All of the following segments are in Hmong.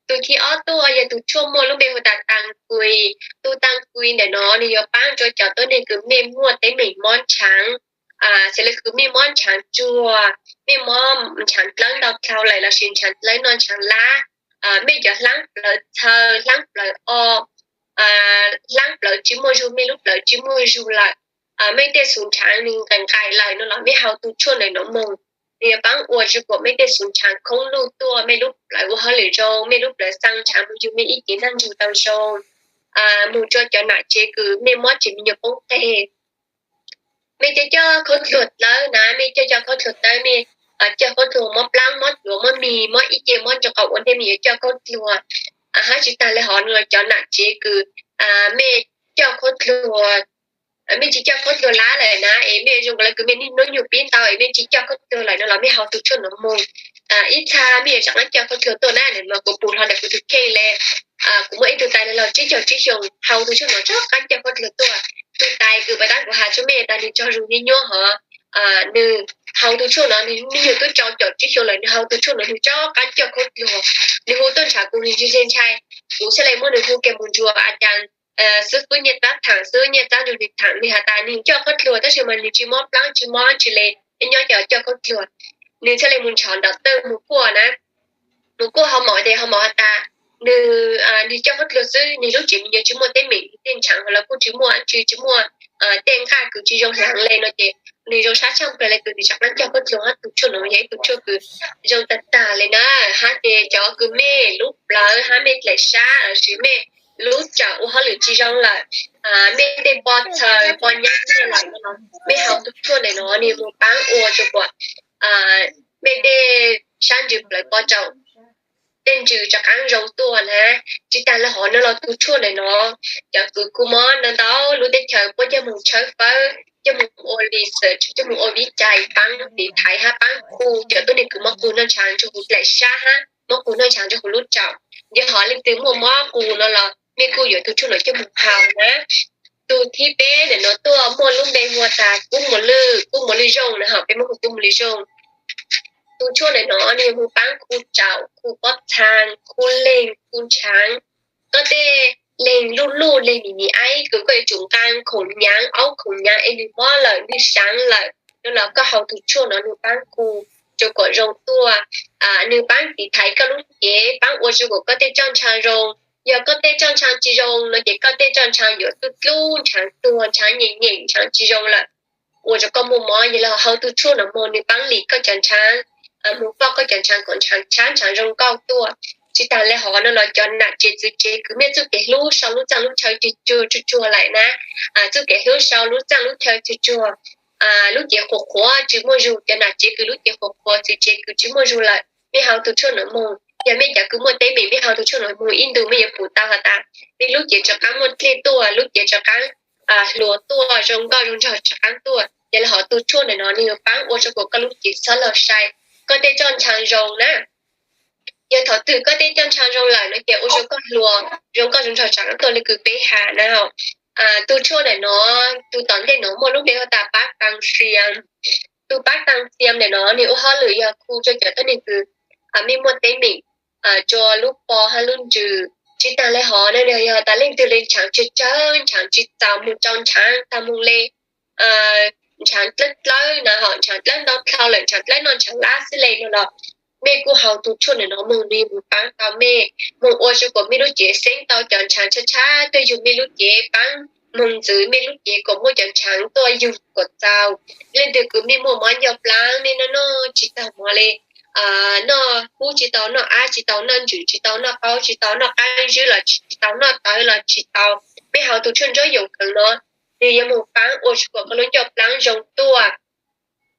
Tus thib ob tuaj yog tus tshuaj muaj lub npe hu tas Tang Kui. Tus Tang Kui ntawm no nws yuav paab rua cov tuab neeg kws mej muaj teeb meem mob ntshav, xws le kws mej mob ntshav tsuag, mej mob ntshav dlawb ntau dlhau lawm lossis ntshav dlawb noj ntshav lab, mej cov hlaab plawv txhaw, hlaab plawv o, hlaab plawv tsi muaj zug, mej lub plawv tsi muaj zug lawm, mej tej xuv ntshav nws nqaim nqaim lawm no los mej haus tus tshuaj ntawm no moog, nws yuav paab ua rua kuas mej tej xuv ntshav khoob luj tuaj, mej lub plawv ua hauj lwm zoo, mej lub plawv xaa ntshav moog yug mej ib cev ntaaj ntsug tau zoo. Moog rua cov nam tsev kws mej mob tsev me nyuam poob qeg, mej coj coj khaub dluag dlawb na, mej coj coj khaub dluag dlawb, mej coj khaub dluag mob plaab mob cuav mob mis mob ib ce mob rua qhov ua ntej mej yuav coj khaub dluag. Hab tsi taag le hov no los cov nam tsev kws mej coj khaub dluag, mej tsi coj khaub dluag lab lawm na, es mej zoo le kws mej niaj hnub nyuag pib ntau es mej tsi coj khaub dluag lawm no los mej haus tus tshuaj no moog, ib txha mej yuav rov qaab coj khaub dluag tuaj na. Mas kuv pum hlo ntawm kuv tug kheej le, kuv muaj ib tug tais laug tsib caug tsib xyoos haus tus tshuaj no rov qaab coj khaub dluag tuaj. Tug tais kws puas tab kuv has tsua mej tas nws tsaug zug nyuaj nyuaj hov, nws haus tus tshuaj no nws nyuag tub rau caum tsib xyoos lawm nws haus tus tshuaj no nws rov qaab coj khaub dluag. Nws hu tuaj nrhav kuv nws ntshai ntshai, kuv txhaj le muab nws hu kiag moog rua a caag xwb fwb Nyiaj Txab thaam xwb, Nyiaj Txab nrug nws thaam nws has tas nws coj khaub dluag tab sis mas nws tsi mob plaab tsi mob tsi le, nyob coj coj khaub dluag. Nws txhaj le moog nrhav nrov tawj moog kuaj na, moog kuaj ho maum tes ho maum has tas nws, nws coj khaub dluag xwb, nws lub tsev me nyuam tsi muaj teeb meem, tej ntshav ho los kuj tsi muaj, tsi, tsi muaj tej nqaj kws tsi zoo hlaav le no ces nws zoo sab tshaaj plawg le kws nws rov qaab coj khaub dluag hab tus tshuaj no yog ib tus tshuaj kws zoo tag tag le na. Hab ces cov kws mej lub plawv hab mej dlaim sab lossis mej lub tsawm ua hauj lwm tsi zoo lawm, mej tej pob txhawv pob nyab mej lawm no, mej haus tus tshuaj ntawm no nws moog paab ua rua kuas mej tej sab ntsws plawv pob tsaum tej ntsws rov qaab zoo tuaj na. Tsi taag le hov no los tus tshuaj ntawm no cov kws kua muab ntau ntau lub teb chaws puab coj moog tshawb fawb, coj moog ua research, coj moog ua viv cai paab tiv thaiv hab paab khu cov tuab neeg kws mob qus noj ntshav nrug huv dlaim sab hab mob qus noj ntshav nrug huv lub tsaum. Yog hov leej twg muaj mob qus no los mej kuj yuav tus tshuaj no coj moog haus na. Tus thib peb ntawm no tuaj muaj lub npe hu tas kub mos lwj, kub mos lwj zoo na, hom peb muab hu kub mos lwj zoo. Tus tshuaj ntawm no nws moog paab khu tsaum, khu pob txhaa, khu leeg, khu ntshav. Koj tej leeg luj luj, leeg mi mi aib kws koj yuav tsum nqaa khoom nyaav, aub khoom nyaav es nwg mob lawm nwg saav lawm no los koj haus tus tshuaj no nws paab khu rua kuas zoo tuaj. Nws paab tiv thaiv koj lub cev, paab ua rua kuas koj tej roj ntshaa zoo. Yog koj tej roj ntshaa tsi zoo no ces koj tej roj ntshaa yuav dlub dlub, ntshav tuag, ntshav nyem nyem, ntshav tsi zoo lawm, ua rua koj muaj mob. Yog le haus tus tshuaj no moog nws paab lim koj cov ntshav, moog foj koj cov ntshav kom ntshav tshab ntshav zoo nkauj tuaj. Tsi taag le hov no los cov nam tsev txwv tsev kws mej txuj kev hlub sau lub txaaj lub chaw tsuag tsuag tsuag tsuag lawm na, txuj kev hlub sau lub txaaj lub chaw tsuag tsuag, lub cev qhuav qhuav tsi muaj zug, cov nam tsev kws lub cev qhuav qhuav txwv tsev kws tsi muaj zug lawm, mej haus tus tshuaj no moog. Yog mej cov kws muaj teeb meem mej haus tus tshuaj no moog ib ntu mej yuav pum tau has tas mej lub cev rov qaab muaj dlej tuaj, lub cev rov qaab hluas tuaj, zoo nkauj zoo nraug rov qaab tuaj. Yog le hov tus tshuaj ntawm no nws yuav paab ua rua kuas koj lub cev txhob laug sai, koj tej roj ntshaa zoo na. Yog thaum twg koj tej roj ntshaa zoo lawm no ces ua rua koj hluas zoo nkauj zoo nraug rov qaab tuaj le kws peb has na. Tus tshuaj ntawm no, tus tom ntej no muaj lub npe hu tas pab taa xiam. Tus pab taa xiam ntawm no nws ua hauj lwm yog khu rua cov tuab neeg kws mej muaj teeb meem rua lub pob hab lub ntsws. Tsi taag le hov na, yog tas leej twg le ntshav tsawg tsawg, ntshav tsi txaus moog rau ntshav taag moog le, ntshav dlawb dlawb na, hom ntshav dlawb ntau dlhau lawm, ntshav dlawb noj ntshav lab xwb le no los mej kuj haus tus tshuaj ntawm no moog, nws moog paab tau mej, moog ua rua kuas mej lub cev xeeb tau cov ntshav tshab tshab tuaj yug mej lub cev, paab moog ntxwv mej lub cev kom muaj cov ntshav tuaj yug kom txaus. Leej twg kws mej muaj mob ncauj plaab, mej noj noj tsi taug mov le, noj kub tsi tau, noj ab tsi tau, noj ntsws tsi tau, noj qaub tsi tau, noj qaab zwb los tsi tau, noj tawv los tsi tau, mej haus tus tshuaj nruab yoom kheev no, nws yuav moog paab ua rua kuas koj lub ncauj plaab zoo tuaj,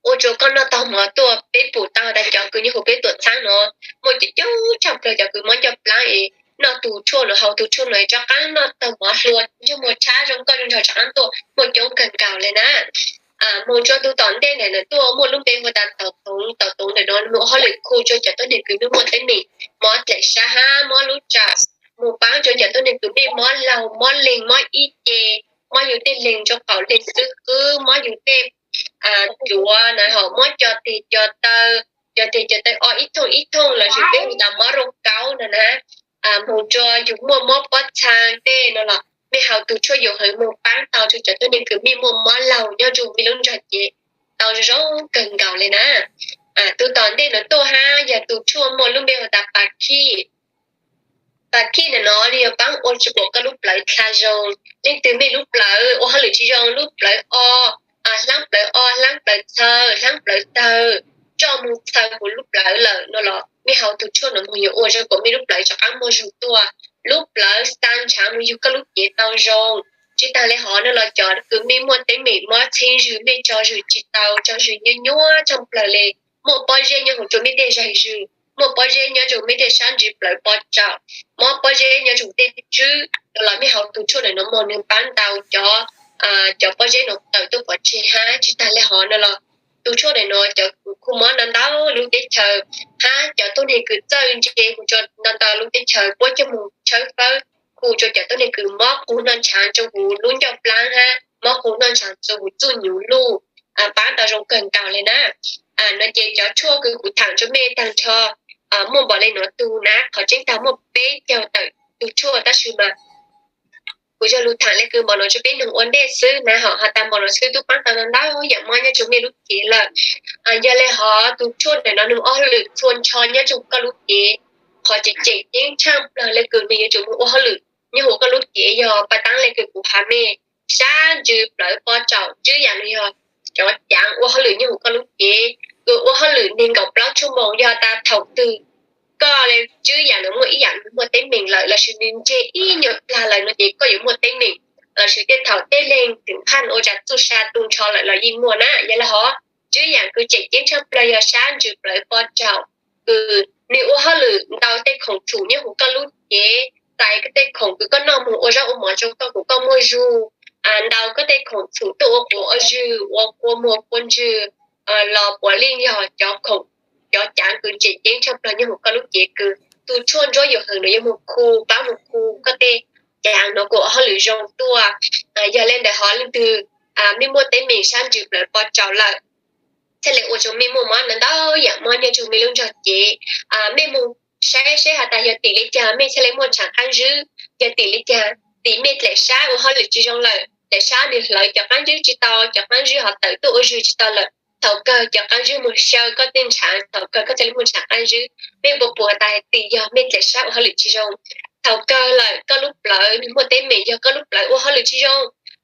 ua rua koj noj taug mov tuaj. Peb pum tau tas cov kws nyob huv peb tuam txhaab no muaj coob coob tshaj plawg cov kws mob ncauj plaab es noj tus tshuaj no, haus tus tshuaj no rov qaab noj taug mov hluas, ntsej muag tshab zoo nkauj zoo nraug rov qaab tuaj, muaj coob kawg nkaus le na. Moog rua tus tom ntej ntawm no tuaj muaj lub npe hu tas taum toov. Taum toov ntawm no nws ua hauj lwm khu rua cov tuab neeg kws mej muaj teeb meem mob dlaim sab hab mob lub tsaum, moog paab rua cov tuab neeg kws mej mob laug, mob leeg, mob ib ce, mob yug tej leeg rua qaum leeg xwb qwb, mob yug tej duav na, hom mob cov teg cov taw, cov teg cov taw o ib thooj ib thooj lossis peb hu tas mob rau kaub no na. moog rua yug muaj mob pob txhaa tej no los mej haus tug tshuaj yoov heev moog paab tau rua cov tuab neeg kws mej muaj mob laug nyob rua mej lub nrog cev tau zoo zoo kawg nkaus le na. Tug tom ntej nuav tuaj hab yog tug tshuaj muaj lub npe has tas pas khij. Pas khij nuav no nwg yuav paab ua rua koj lub plawv dlha zoo. Leej twg mej lub plawv ua hauj lwm tsi zoo, lub plawv o, hlaab plawv o, hlaab plawv txhawv, hlaab plawv tawg, tsoj moog txhawv huv lub plawv lawm no los mej haus tug tshuaj nuav moog yuav ua rua kuas mej lub plawv rov qaab muaj zug tuaj, lub plawv xaa ntshaav moog yug koj lub cev tau zoo. Tsi taag le hov no los cov kws mej muaj teeb meem mob txheeb zwg, mej tso zwg tsi tau, tso zwg nyuaj nyuaj tshaaj plawg le, muaj pob zeb nyob huv rua mej tej zaig zug, muaj pob zeb nyob rua mej tej sab ntsis plawv pob tsaum, mob pob zeb nyob rua tej tswb no los mej haus tug tshuaj nuav moog nwg paab ntau cov, cov pob zeb nuav tawm tuaj pov tseg hab. Tsi taag le hov no los tug tshuaj nuav cov kws khu mob ntau ntau lub teb chaws hab cov tuab neeg kws txawj ntse mus rua ntau ntau lub teb chaws puab coj moog tshawb fawb khu rua cov tuab neeg kws mob qug noj ntshaav rua huv lub ncauj plaab hab mob qug noj ntshaav rua huv txuj nyuv luj, paab tau zoo kawg nkaus le na. No ces cov tshuaj kws kuv thaam rua mej taag nrho muaj npaum le nuav tug na, qhov tseeb taag muaj peb caug tawm tug tshuaj tab sis mas kuv yog lug thaam le kws npaum nuav rua peb noog ua ntej xwb na, hom has tas npaum nuav xwb tub paab tau ntau ntau yam mob nyob rua mej lub cev lawm. Yog le hov tug tshuaj nuav nwg ua hauj lwm txhua nrho nyob rua koj lub cev. Qhov tseem tseem ceeb tshaaj plawg le kws mej yuav tsum moog ua hauj lwm nyob huv koj lub cev yog paab taab le kws kuv has mej, sab ntsws plawv pob tsaum, tswb yam nwg yog cov caav ua hauj lwm nyob huv koj lub cev. Kws ua hauj lwm neeg nkaum plaub tshuaj moos yog tas thaum twg koj le tswb yam nwg muaj ib yam nwg muaj teeb meem lawm lossis nwg ntse ib nyuag plag lawm no ces koj yuav muaj teeb meem, lossis tej thaum tej leeg twm phaj ua cas txuj sa tu nrho lawm los yeej muaj na. Yog le hov tswb yam kws tseem ceeb tshaaj plawg yog sab ntsws plawv pob tsaum, kws nwg ua hauj lwm ntau tej khoom txhum nyob huv koj lub cev, txais koj tej khoom kws koj noj moog ua zaub ua mov rua koj kuas koj muaj zug, ntau koj tej khoom txhum tuaj ua quav ua zwg ua kua muag kua ntswg los puav leej yog cov khoom, cov caav kws tseem ceeb tshaaj plawg nyob huv koj lub cev kws tug tshuaj ntsuab yum heev nuav yuav moog khu, paab moog khu koj tej caav nuav kuas ua hauj lwm zoo tuaj. Yog le ntawd hov leej twg mej muaj teeb meem sab ntsws plawv pob tsaum lawm, thiaj le ua rua mej muaj mob ntau ntau yam mob nyob rua mej lub nrog cev. Mej moog saib seb has tas yog tim le caag mej thiaj le muaj nrhaav qaab zwb, yog tim le caag tim mej dlaim sab ua hauj lwm tsi zoo lawm, dlaim sab nwg hlawv cov qaab zwb tsi tau, cov qaab zwb hov tawm tuaj ua zwg tsi tau lawm, thaum kawg cov qaab zwb moog xyaw koj tej nrhaav, thaum kawg koj thiaj le muaj nrhaav qaab zwb. Mej puas pum has tas tim yog mej dlaim sab ua hauj lwm tsi zoo? Thaum kawg lawm koj lub plawv nwg muaj teeb meem yog koj lub plawv ua hauj lwm tsi zoo,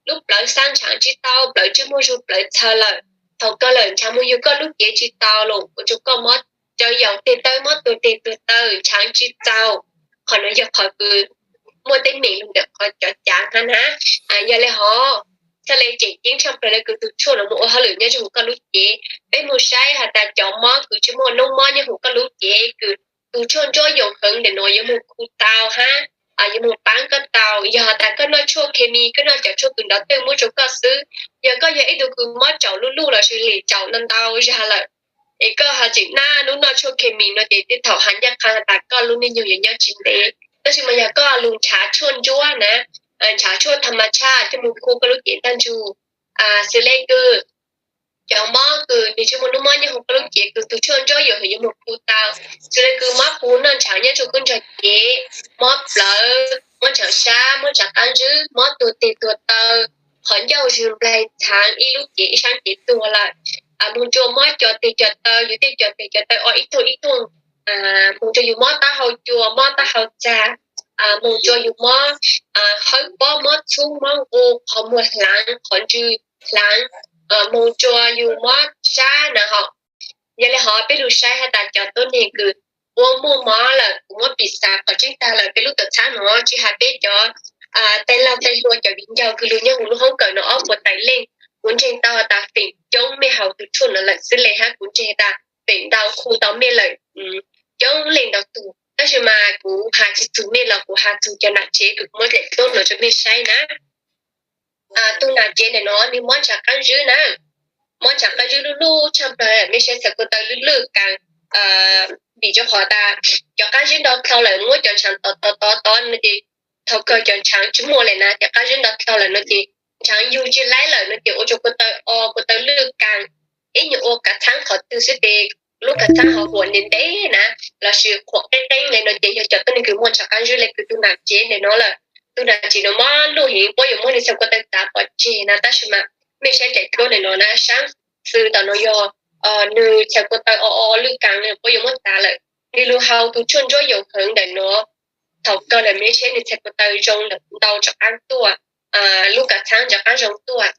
lub plawv xaa nrhaav tsi tau, plawv tsi muaj zug, plawv txhawv lawm, thaum kawg lawm nrhaav moog yug koj lub cev tsi tau los ua rua koj mob cov yaum teg taw, mob tuag teg tuag taw, nrhaav tsi txaus. Qhov nuav yog qhov kws muaj teeb meem lug ntawm qhov cov caav hab na. Yog le hov thiaj le tseem ceeb tshaaj plawg le kws tug tshuaj nuav moog ua hauj lwm nyob rua huv koj lub cev. Peb moog saib has tas cov mob kws tsi muaj noob mob nyob huv koj lub cev kws tug tshuaj ntsuab yum heev ntawm nuav yuav moog khu tau hab yuav moog paab koj tau. Yog has tas koj noj tshuaj khes mis, koj noj cov tshuaj kws nrov twg muab rua koj xwb, yog koj yog ib tug kws mob tsaum luj luj lossis lim tsaum ntau ntau zag lawm, es koj ho tseem naj nub noj tshuaj khes mis no ces tej thaum has ncaj qha has tas koj lub neej nyoog yuav nyob tsi ntev. Tab sis mas yog koj lug nrhav tshuaj ntsuab na, nrhav tshuaj tham ma tshaj coj moog khu koj lub cev ntaj ntsug, xws le kws cov mob kws nwg tsi muaj noob mob nyob huv koj lub cev kws tug tshuaj ntsuab yum heev yuav moog khu tau, xws le kws mob qub noj nrhaav nyob rua koj nrog cev, mob plawv, mob nrhaav sab, mob nrhaav qaab zwb, mob tuag teg tuag taw, qhov ncauj zwg nplaig txhaav, ib lub cev ib saab cev tuag lawm, moog rua mob co teg co taw, yug tej co teg co taw o ib thooj ib thooj, moog rua yug mob taub hau cua, mob taub hau txag, moog rua yug mob hawb pob, mob txhub, mob nqus, qhov muag hlaav, qhov ntswg hlaav, moog rua yug mob sab na hom. Yog le hov peb lug saib has tas cov tuab neeg kws puab muaj mob lawm, kuv muab pim xav qhov tseeb tag lawm peb lub tuam txhab nuav tsi has peb cov tag laug tag hlua cov viv ncaus kws lug nyob huv lub hoob kawm nuav ob puas tawm leej, kuv ntseeg tau has tas feem coob mej haus tug tshuaj nuav lawm xwb le hab kuv ntseeg tas feem ntau khu tau mej lawm coob leej ntau tug, tab sis mas kuv has tsi txug mej los kuv has txug cov nam tsev kws kuv muab dlaim tub nuav rua mej saib na. Tug nam tsev ntawm nuav nwg mob nrhaav qaab zwb na, mob nrhaav qaab zwb luj luj tshaaj plawg, mej saib txhais ko taw lwj lwj kaas, vim rua qhov tas cov qaab zwb ntau dlhau lawm muab cov nrhaav tov tov tov tov no ces thaum kawg cov nrhaav tsi muaj le na, cov qaab zwb ntau dlhau lawm no ces nrhaav yug tsi laib lawm no ces ua rua ko taw o, ko taw lwj kaas, ib nyuag ua kav txhaab qhov twg xwb tes lub kav txhaab ho huam ntev ntev na, lossis qhuam qeeb qeeb le no ces yog cov tuab neeg kws muaj rov qaab zwb le kws tug nam tsev ntawm no lawm. Tug nam tsev no mob luj heev, puab yuav muab nws txhais ko taw txav pov tseg na, tab sis mas mej saib daim duab ntawm no na, saab xwb tom no yog nws txhais ko taw o o lwj kaas, puab yuav muab txav lawm. Nws lug hau tug tshuaj ntsuab yaum heev ntawm no, thaum kawg lawm mej saib nws txhais ko taw zoo ntau rov qaab tuaj, lub kav txhaab rov qaab zoo tuaj.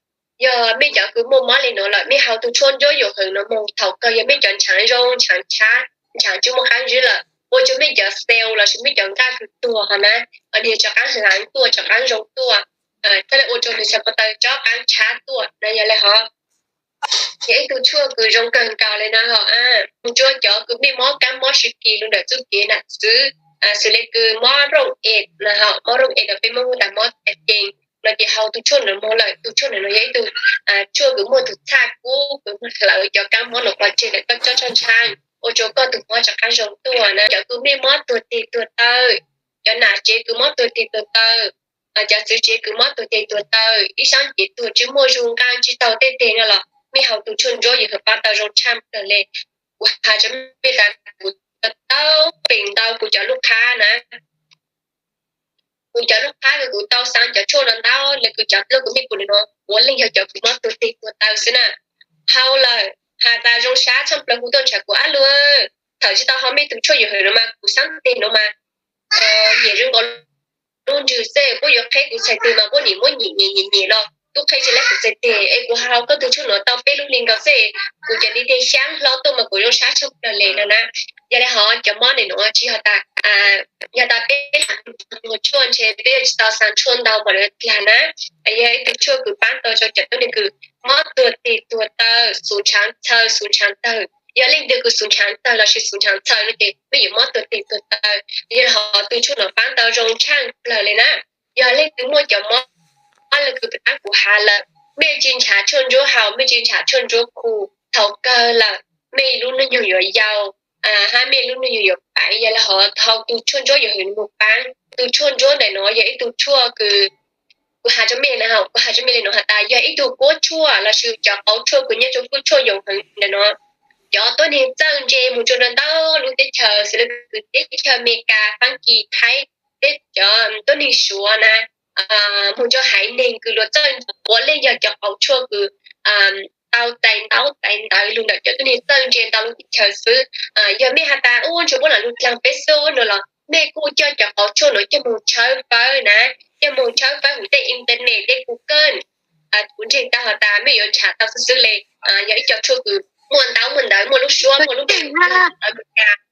Yog mej cov kws muaj mob le no lawm, mej hau tug tshuaj ntsuab yaum heev no moog, thaum kawg yog mej cov ntshaav zoo, ntshaav tshab, ntshaav tsi muaj qaab zwb lawm, ua rua mej cov cell lossis mej cov nqaj kws tuag ho na, nwg rov qaab hlaav tuaj, rov qaab zoo tuaj, thiab le ua rua nws txhais ko taw rov qaab tshab tuaj na. Yog le hov yog ib tug tshuaj kws zoo kawg nkaus le na hov, moog rua cov kws mej mob kaab mob sib kis lug ntawm txuj kev nam txwv, xws le kws mob rooj es na, mob rooj es los peb muab hu tas mob cees no ces hau tug tshuaj no moog lawm. Tug tshuaj no yog ib tug tshuaj kws muaj tug txhaj kub kws hlawv cov kaab mob no pov tseg lawm, koj cob tshaaj ntshaaj ua rua koj tug mob rov qaab zoo tuaj na. Cov kws mej mob tuag teg tuag taw, cov nam tsev kws mob tuag teg tuag taw, cov txwv tsev kws mob tuag teg tuag taw, ib saab cev tuag tsi muaj zug, nqaa tsi taug tej teg no los mej hau tug tshuaj ntsuab yaum heev paab tau zoo tshaaj plawg le. Kuv has rua mej tas kuv tau peem ntau kuv cov lub qhab na, kuv cov lub qhab kws kuv tau xaa cov tshuaj no ntau le kws cov lub kws mej pum le no puav leej yog cov kws mob tuag teg tuag taw xwb na. Hau lawm has tas zoo sab tshaaj plawg, hu tuaj nrhav kuv, ab lug, thaum tsi tau hau mej tug tshuaj yaum heev no mas kuv xaab teg no mas nyem zoo nkaus lub ntswg xwb, puab yuav qheb kuv txhais teg mas puab nim muab nyem nyem nyem nyem los tub qheb tsi laib kuv txhais teg. Es kuv hau koj tug tshuaj no tau peb lub hli nkaus xwb, kuv cov ntiv teg xyaab hlo tuaj mas kuv zoo sab tshaaj plawg le no na. Yog le hov cov mob ntawm no tsi yog tas, yog tas peb lam mus tshuaj ntshe peb yuav tsi tau xaa tshuaj ntau npaum le dlag na. Yog ib tug tshuaj kws paab tau rua cov tuab neeg kws mob tuag teg tuag taw, xum tshaav txhawv, xum tshaav tawg. Yog leej twg kws xum tshaav tawg lossis xum tshaav txhawv no ces mej yuav mob tuag teg tuag taw. Yog le hov tug tshuaj no paab tau zoo tshaaj plawg le na. Yog leej twg muaj cov mob le kws paab kuv has lawm, mej tsi nrhav tshuaj ntsuab haus, mej tsi nrhav tshuaj ntsuab khu, thaum kawg lawm mej lub hnub nyoog yuav yau, hab mej lub hnub nyoog yuav paiv. Yog le hov hau tug tshuaj ntsuab yaum heev no moog paab. Tug tshuaj ntsuab ntawm no yog ib tug tshuaj kws kuv has rua mej na, kuv has rua mej le no has tas yog ib tug kuab tshuaj lossis cov qauv tshuaj kws nyob rua kuab tshuaj yaum heev ntawm no. Cov tuab neeg txawj ntse moog rua ntau ntau lub teb chaws xws le kws teb chaws Amelikas, Faab Kis, Thaib, teb cov tuab neeg Suav na, moog rua haiv neeg kws luas txawj puav leej yog cov qauv tshuaj kws tau txais ntaub txais ntawv lug ntawm cov tuab neeg txawj ntse ntau lub teb chaws xwb. Yog mej has tas ua ntsuag puab lam lug dlaag peb xwb no los mej kuj coj cov qauv tshuaj no coj moog tshawb fawb na, coj moog tshawb fawb huv tej internet tej Google. Kuv ntseeg tau has tas mej yuav nrhav tau xwb xwb le. Yog ib co tshuaj kws muaj ntaub muaj ntawv, muaj lub suab, muaj lub npe, muaj lub npe Amelikas.